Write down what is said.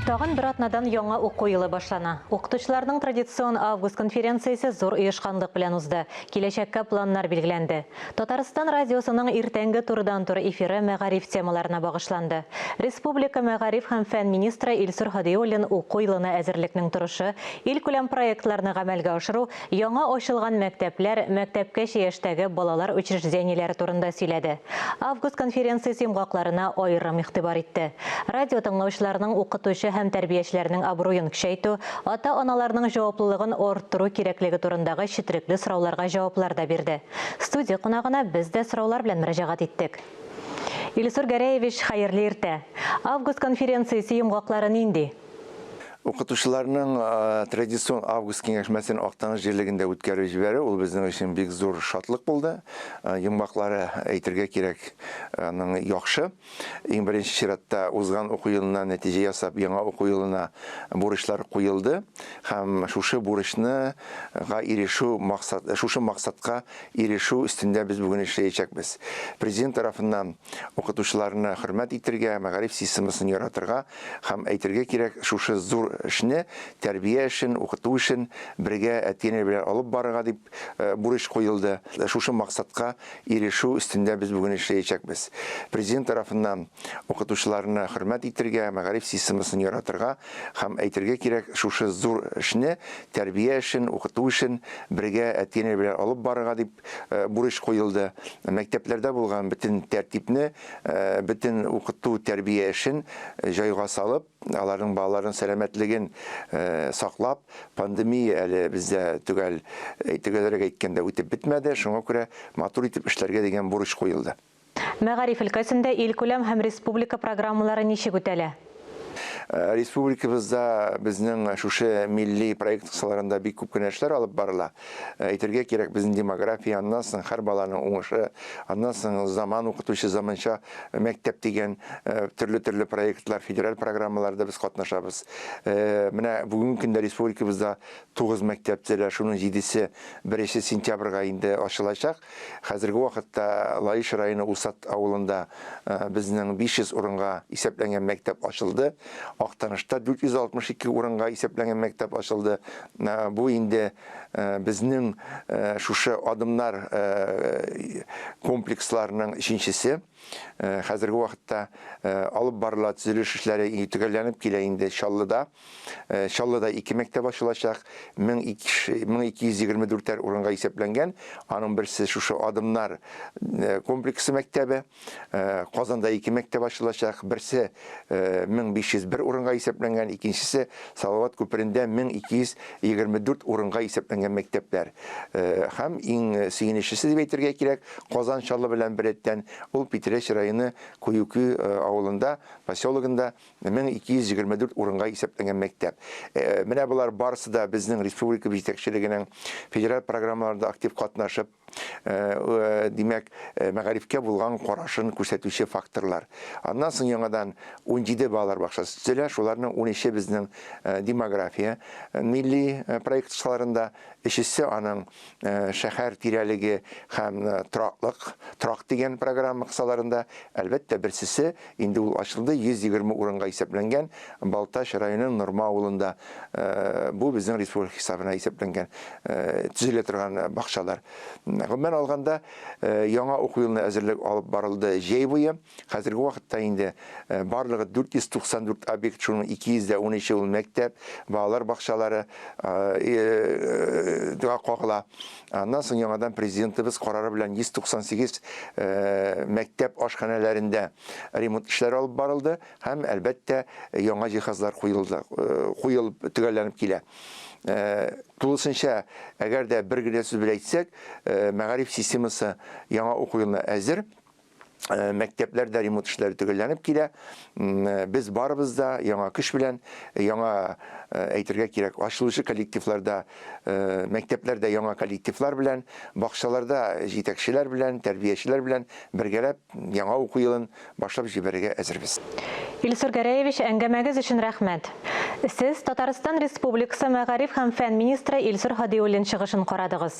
Тагын бер атнадан яңа уку елы башлана. Укытучыларның традицион август конференциясе зур оешканлык белән узды. Киләчәккә планнар билгеләнде. Татарстан радиосының иртәнге турыдан-туры эфиры мәгариф темаларына багышланды. Республика мәгариф һәм фән министры Илсур Һадиуллин уку елына әзерлекнең торышы, илкүләм проектларны гамәлгә ашыру, Яңа ачылган мәктәпләр, мәктәпкәчә яшьтәге балалар учреждениеләре турында сөйләде. Август конференциясе йомгакларына аерым игътибар итте. Радио тыңлаучыларның укытучы һәм тәрбиячеләрнең абруен көчәйтү, ата-аналарның җаваплылыгын арттыру кирәклеге турындагы четерекле сорауларга җаваплар да бирде. Студия кунагына без дә сораулар белән мөрәҗәгать иттек. Илсур Гәрәевич, хәерле иртә! Август конференциясе йомгаклары нинди? Укытучыларның традицион август киңәшмәсен Актаныш җирлегендә үткәреп җибәрү ул безнең өчен бик зур шатлык булды. Йомгаклары әйтергә кирәк, аның яхшы. Иң беренче чиратта узган уку елына нәтиҗә ясап, яңа уку елына бурычлар куелды һәм шушы бурычны га ирешү максат, шушы максатка ирешү өстендә без бүген эшләячәкбез. Президент тарафыннан укытучыларны хөрмәт итергә, мәгариф системасын яратырга Һәм әйтергә кирәк, шушы зур эшне, тәрбия эшен, укыту эшен бергә әти-әниләр белән алып барырга дип бурыч куелды. Шушы максатка ирешү өстендә без бүген эшләячәкбез. Президент тарафыннан укытучыларны хөрмәт итергә, мәгариф системасын яратырга һәм әйтергә кирәк, шушы зур эшне, тәрбия эшен, укыту эшен бергә әти-әниләр белән алып барырга дип бурыч куелды. Мәктәпләрдә булган бөтен тәртипне, бөтен укыту-тәрбия эшен җайга салып, аларның балаларның сәламәтлеген саклап, пандемия әле бездә төгәл, төгәлрәк әйткәндә, үтеп бетмәде, шуңа күрә матур итеп эшләргә дигән бурыч куелды. Мәгариф өлкәсендә илкүләм һәм республика программалары ничек үтәлә? Республикабызда безнең шушы милли проект кысаларында бик күп кенә эшләр алып барыла. Әйтергә кирәк, безнең демография, аннан соң һәр баланың уңышы, аннан соң заман укытучы, заманча мәктәп дигән төрле-төрле проектлар, федераль программаларда без катнашабыз. Менә бүгенге көндә республикабызда 9 мәктәп төзелә, шуның җидесе 1 сентябрьгә инде ачылачак. Хәзерге вакытта Лаеш районы Усат авылында безнең 500 урынга исәпләнгән мәктәп ачылды. Актанышта 462 урынга исәпләнгән мәктәп ачылды. Бу инде безнең шушы адымнар комплексларының өченчесе. Хәзерге вакытта алып барыла төзелеш эшләре төгәлләнеп килә инде Чаллыда. Чаллыда ике мәктәп ачылачак, 1224 урынга исәпләнгән. Аның берсе шушы Адымнар комплексы мәктәбе. Казанда ике мәктәп ачылачак, берсе 1501 урынга исәпләнгән, икенчесе Салават күперендә 1224 урынга исәпләнгән мәктәпләр. Һәм иң сөенечлесе дип әйтергә кирәк, Казан Чаллы белән беррәттән ул Питрәч районы Куюки авылында, поселогында 1224 урынга исәпләнгән мәктәп. Менә болар барысы да безнең республика җитәкчелегенең федераль программаларда актив катнашып, димәк, мәгарифкә булган карашын күрсәтүче факторлар. Аннан соң яңадан 17 балалар бакчасы төзелә, шуларның 13-е безнең демография милли проект кысаларында, өчесе аның шәһәр тирәлеге һәм тораклык, торак дигән программа кысаларында, әлбәттә, берсесе инде ул ачылды, 120 урынга исәпләнгән Балтач районының Норма авылында, бу безнең республика хисабына исәпләнгән төзелә торган бакчалар. Гомумән алганда, яңа уку елына әзерлек алып барылды җәй буе. Хәзерге вакытта инде барлыгы 494 объект, шуның 213-е ул мәктәп, балалар бакчалары кагыла. Аннан соң яңадан президентыбыз карары белән 198 мәктәп ашханәләрендә ремонт эшләре алып барылды һәм, әлбәттә, яңа җиһазлар куелды, куелып төгәлләнеп килә. Тулысынча, әгәр дә бер генә сүз белән әйтсәк, мәгариф системасы яңа уку елына әзер. Мәктәпләрдә ремонт эшләре төгәлләнеп килә. Без барыбыз да яңа көч белән, яңа әйтергә кирәк, ачылучы коллективларда, мәктәпләрдә яңа коллективлар белән, бакчаларда җитәкчеләр белән, тәрбиячеләр белән бергәләп яңа уку елын башлап җибәрергә әзербез. Илсур Гәрәевич, әңгәмәгез өчен рәхмәт. Сез Татарстан Республикасы мәгариф һәм фән министры Илсур Һадиуллин чыгышын карадыгыз.